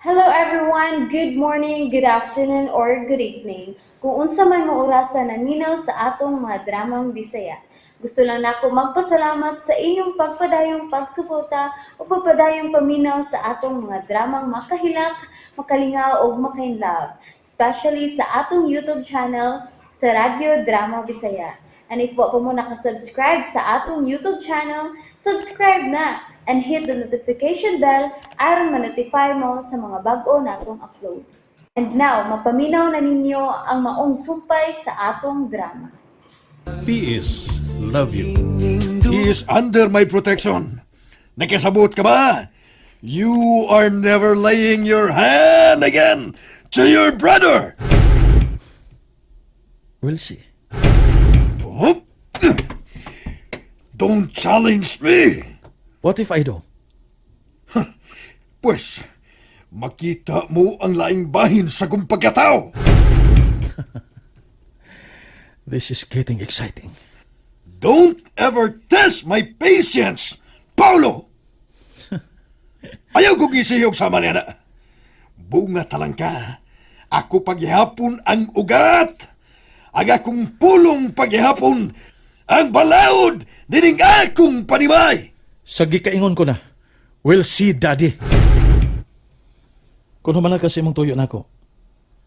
Hello everyone! Good morning, good afternoon, or good evening. Kung unsa man mo orasa naminaw sa atong mga dramang Bisaya. Gusto lang nako magpasalamat sa inyong pagpadayong pagsuporta o pagpadayong paminaw sa atong mga dramang makahilak, makalingaw ug makainlove, especially sa atong YouTube channel sa Radyo Drama Bisaya. And if wa pa mo nakasubscribe sa atong YouTube channel, subscribe na and hit the notification bell aron ma-notify mo sa mga bag-o natong uploads. And now, mapaminaw na ninyo ang maong sumpay sa atong drama. P.S. Love you. He is under my protection. Nakasabot ka ba? You are never laying your hand again to your brother. We'll see. Oh. Don't challenge me. What if I do? Pues, makita mo ang laing bahin sa kong pagkatao. This is getting exciting. Don't ever test my patience, Paulo! Ayaw kong isihog sama niya na. Bunga talangka. Ako paghihapon ang ugat. Ang akong pulong paghihapon ang balaod dining akong panibay. Sa gikaingon ko na, we'll see, Daddy. Kung human kasi imong tuyo nako,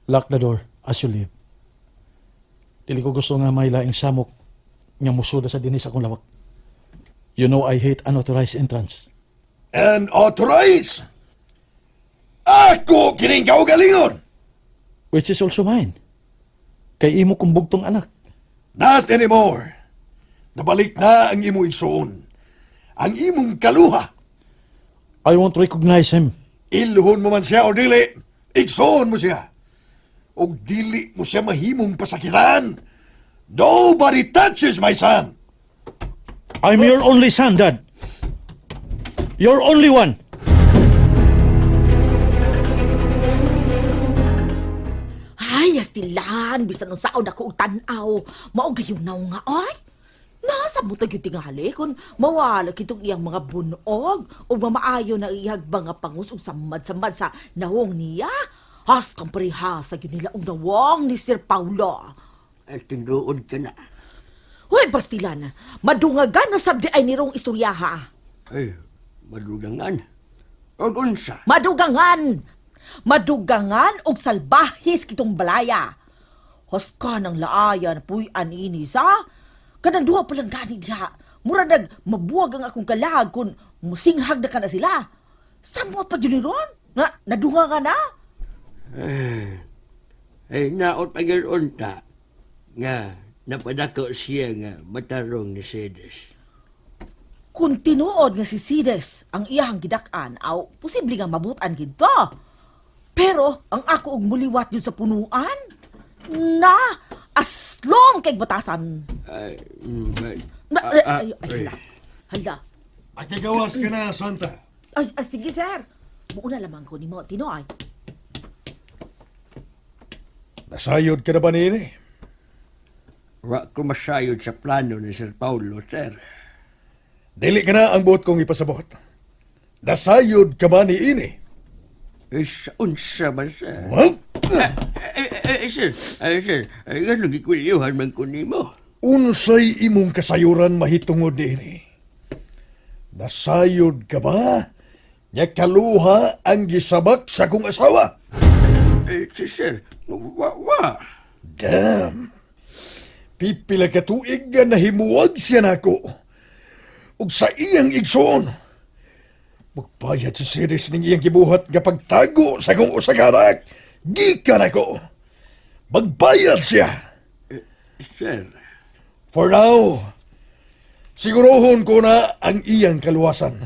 lock the door as you leave. Dili ko gusto nga may laing samok nga musuda sa dinis akong lawak. You know I hate unauthorized entrance. Unauthorized? Ako kining kaugalingon. Which is also mine. Kay imo kong bugtong anak. Not anymore. Nabalik na ang imong igsoon. Ang imong kaluha. I won't recognize him. Ilhon mo man siya o dili, igsoon mo siya. Og dili mo siya mahimong pasakitan. Nobody touches my son. I'm your only son, Dad. Your only one. Ay, astilan, bisan unsaon ako og tan-aw. Mao gayong naw nga ay. Nasa mo gyud tingali kung mawala kitong iyang mga bunog o mamaayo na iyag mga pangus ug samad-samad sa nawong niya. Has kang parehasa gyud nila og nawong ni Sir Paulo. Ay, tinduod ka na. Hoy, Bastilan, madungagan na sabdi ay nirong istoryaha. Ay, madugangan. O unsa? Madugangan! Madugangan og salbahis kitong balaya. Hoska ng laaya na puy-an ini sa kanang duha pa lang gani diha. Mura nag mabuwag ang akong kalag kung musinghag na ka na sila. Samot pa yun ron? Na, nadunga ka na? Ay, naot pa gyud unta nga napadako siya nga matarong ni Sedes. Kung tinuod nga si Sides ang iyahang gidak-an, aw posible nga mabutan gid to. Pero ang ako og muliwat yun sa punuan, na aslong kay batasan. Ay, Na, ah, ay, ah, ay, ay, hala. Hala. Makagawas ka na, Santa. Ay, ay, sige, sir. Muuna lamang ko ni mo, Tinoy. Nasayod ka na ba nini? Wa ko masayod sa plano ni Sir Paulo, sir. Dili ka na ang buot kong ipasabot. Nasayod ka ba ni ini? Ay, sa unsa man, sir? What? Ay, ay, ay, sir, ay, sir, ay, ganun gikulyuhan man ko nimo. Unsay imong kasayuran mahitungod niini? Nasayod ka ba? Nya kaluha ang gisabak sa kong asawa. Ay, sir, sir, wa, wa. Damn! Pipila ka tuig nga nahimuwag siya nako. Ug sa iyang igsoon. Magbayad si Ceres ning iyang gibuhat nga pagtago sa kong usa ka anak. Gikan ako. Magbayad siya. Sir, For now, siguruhon ko na ang iyang kaluwasan.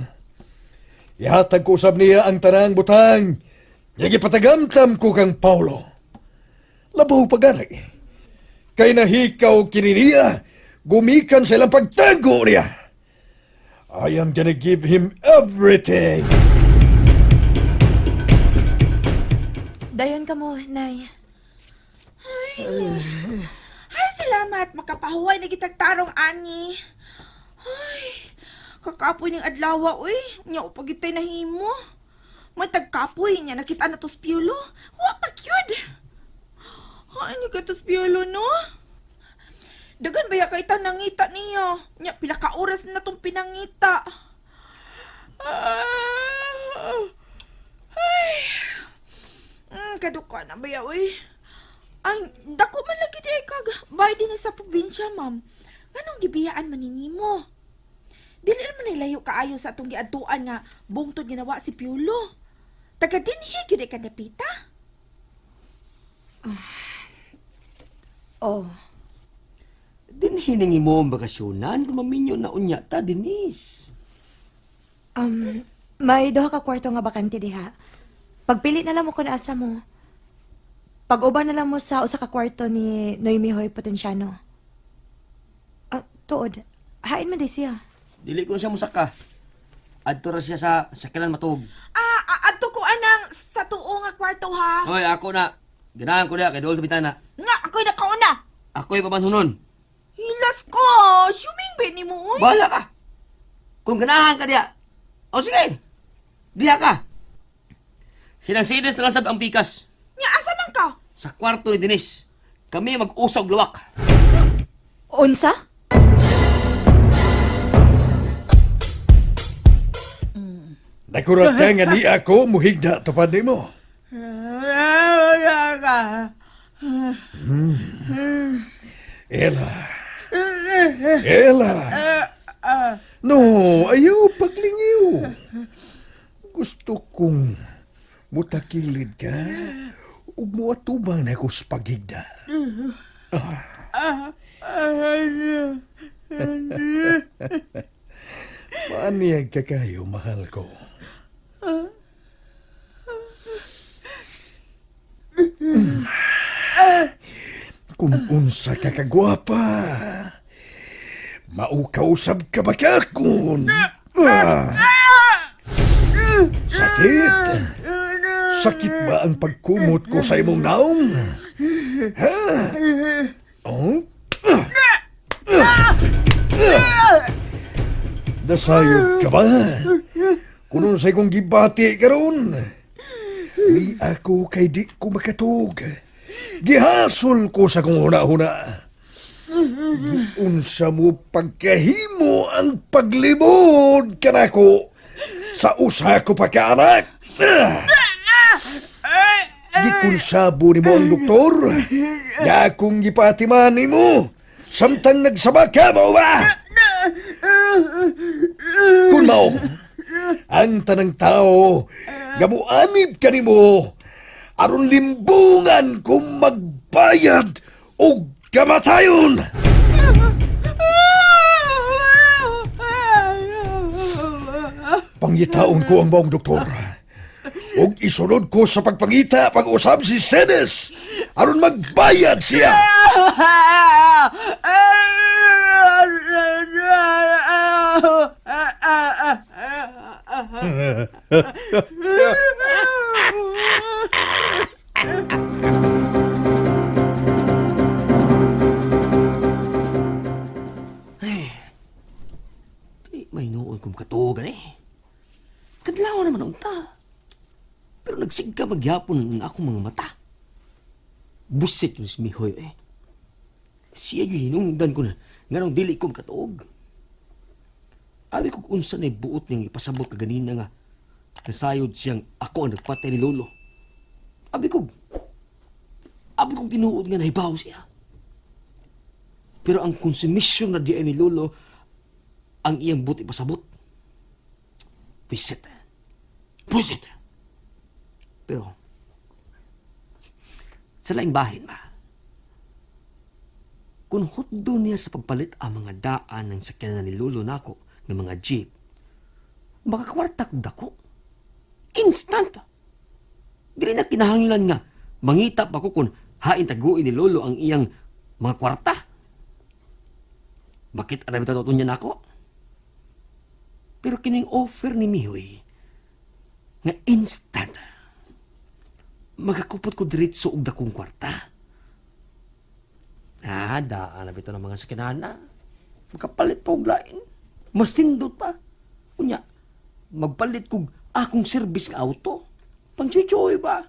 Ihatag ko usab niya ang tanang butang nga gipatagamtam ko kang Paulo. Labaw pa gani. Kay nahikaw kini niya, gumikan sa ilang pagtago niya. I am gonna give him everything. Dayon ka mo, Nay. Ay, salamat. Makapahuway na gitagtarong ani. Ay, kakapoy ning adlaw, uy. Nya upag itay nahimo. May tagkapoy niya nakita na to Piolo. Wa pa gyud. Ay, ka to Piolo, no? Dagan ba ya kay ta nangita niya? Nya pila ka oras na tong pinangita. Ah, ay. Kaduka na ba ya, uy? Ay, dako man lagi di ay kag bay din sa probinsya, ma'am. Anong gibiyaan man ni nimo? Dili naman nilayo kaayo sa atong giadtuan nga bungtod ginawa si Piolo. Taga dinhi gyud ay kadapita. Oh, Din hiningi mo ang bakasyonan kung maminyo na unya ta, Denise. um, may duha ka kwarto nga bakante diha. Pagpili na lang mo kung asa mo. Pag-uban na lang mo sa usa ka kwarto ni Noemi Hoy Potenciano. Ah, tuod. Hain man di siya. Dili ko na siya musaka. Adto ra siya sa sakilan matug. Ah, adto ko anang sa tuo nga kwarto ha. Hoy, ako na. Ganahan ko na kay dool sa bitana. Nga ako'y nakauna. Ako'y pamanhunon. Hilas ko, shuming ba ni mo uy? Bahala ka. Kung ganahan ka diya. O sige. Diha ka. Silang sides na lang sab ang pikas. Nga asa man ka? Sa kwarto ni Denise. Kami mag-usog luwak. Unsa? Nakurat ka nga ni ako muhigda tupad nimo. Ella. Ella. No, ayaw paglingiw. Gusto kong mutakilid ka ug muatubang na ako sa paghigda. Maaniyag ka kayo, mahal ko. Kung unsa ka kagwapa, maukausab ka ba kakon? Ah. Sakit! Sakit ba ang pagkumot ko sa imong naong? Ha? Oh? Ah. Ah. Ah. Nasayod ka ba? Kung unsay kong gibati karon, ni ako kay di ko makatug. Gihasol ko sa kong huna-huna. Giunsa mo pagkahimo ang paglibod kanako sa usa ko pa kaanak. Gikonsabo nimo ang doktor. Nga akong gipatiman nimo. Samtang nagsaba ka mao ba? Kun mao, ang tanang tao nga muanib kanimo aron limbungan kung magbayad og kamatayon. Pangitaon ko ang maong doktor. Og isunod ko sa pagpangita pag-usab si Sedes aron magbayad siya. Di may noon kong katugan eh. Kadlaw naman unta. Pero nagsigka magyapon ang akong mga mata. Busit yun si Mihoy eh. Siya yung hinungdan ko na nganong dili ko katuog. Abi kog unsa na buot niyang ipasabot kaganina nga nasayod siyang ako ang nagpatay ni Lolo. Abi kog tinuod nga nahibaw siya. Pero ang konsumisyon na di ay ni Lolo ang iyang buot ipasabot. Visit. Visit. Pero, sa laing bahin ma, kung hutdo niya sa pagpalit ang mga daan ng sakyanan ni Lolo nako ng mga jeep, makakwarta kog dako. Instant! Dili na kinahanglan nga mangita pa ko kung hain taguin ni Lolo ang iyang mga kwarta. Bakit alam ito niya nako? Pero kining offer ni Mihoy nga instant magakupot ko diretso og dakong kwarta. Ah, daan na bitaw ng mga sakinana. Magkapalit pa og lain. Mas tindot pa. Unya, magpalit kog Akong service nga auto. Pangchuchoy ba?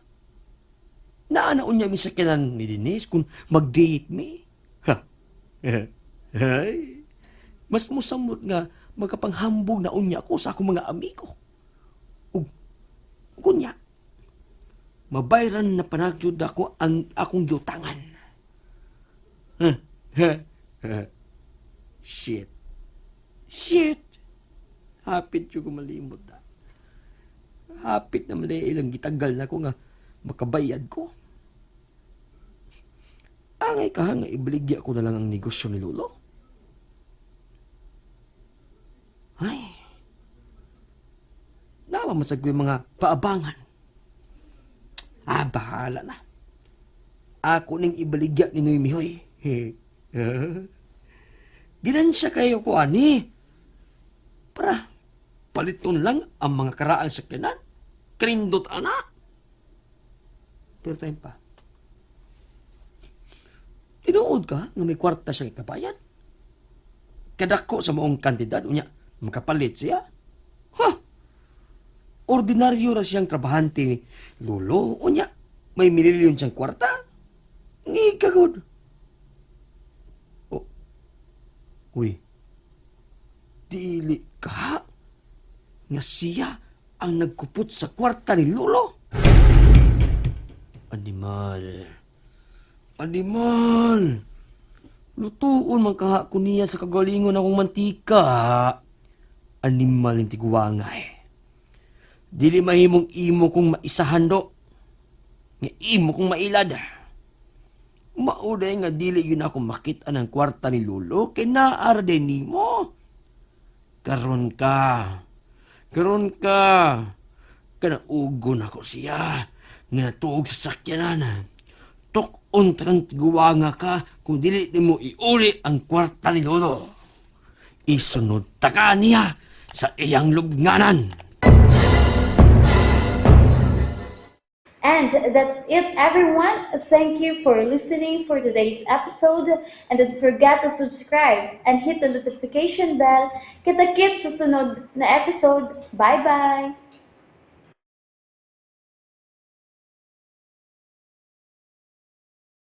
Naana unya mi sakyanan ni Denise kung mag-date mi. Ha. Ay. Mas musamot nga magapanghambog na unya ko sa akong mga amigo. Ug kunya, mabayran na panagyod ako ang akong giutangan. Shit. Shit. Hapit yung malimot na. Hapit na mali ilang gitagal na ko nga makabayad ko. Angay ka nga ibaligya ko na lang ang negosyo ni Lolo. Ay. Napamasag ko yung mga paabangan. Ah, bahala na. Ako ning ibaligya ni Noy Mihoy. Ginansya kayo ko, ani. Para, paliton lang ang mga karaang sakyanan. Krindot, ana. Pero time pa. Tinuod ka nga may kwarta siyang ikabayan. Kadako sa maong kantidad, unya, makapalit siya. Ha? Ordinaryo ra siyang trabahante ni Lolo, unya, may mililyon siyang kwarta. Ni kagod. Oh. Uy. Dili ka nga siya ang nagkupot sa kwarta ni Lolo. Animal. Animal. Lutuon man kaha ko niya sa kagalingon akong mantika. Animal yung tiguwangay. Dili mahimong imo kong maisahan do. Nga imo kong mailad. Mauday nga dili yun ako makita ng kwarta ni Lolo kay naara din nimo. Karon ka. Karon ka. Kanaugon ako siya. Nga natuog sa sakyanan. Tuk-on trang tiguwanga ka kung dili nimo iuli ang kwarta ni Lolo. Isunod ta ka niya sa iyang lubnganan. And that's it, everyone. Thank you for listening for today's episode. And don't forget to subscribe and hit the notification bell. Kita-kits sa sunod na episode. Bye-bye!